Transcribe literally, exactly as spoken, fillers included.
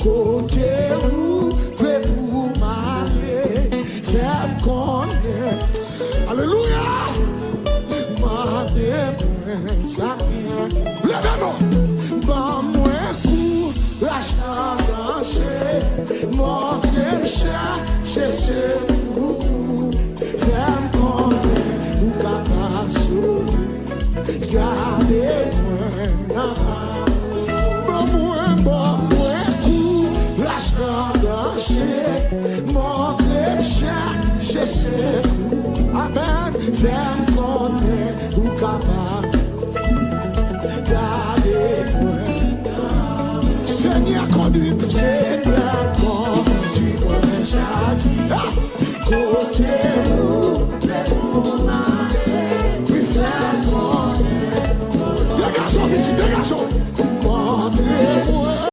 Kote ou vle pou m ale, fè m konnen. Alelouya! Mande mwen sa m gen. Leve nou! Ban mwen kouraj nan danje. Montre m chèche sekou ou. Fè m konnen ou kapab sove. Gade mwen nan. Ban mwen, ban mwen kouraj nan danje. Montre m chèche sekou. Amèn. Fè m konnen ou kapab. Gade mwen. Senyè, kondui m, Senyè, kondui mwen chak. Ah! Kote ou vle pou m ale, wi, fè m konnen. Degaje w, pitit, degaje w.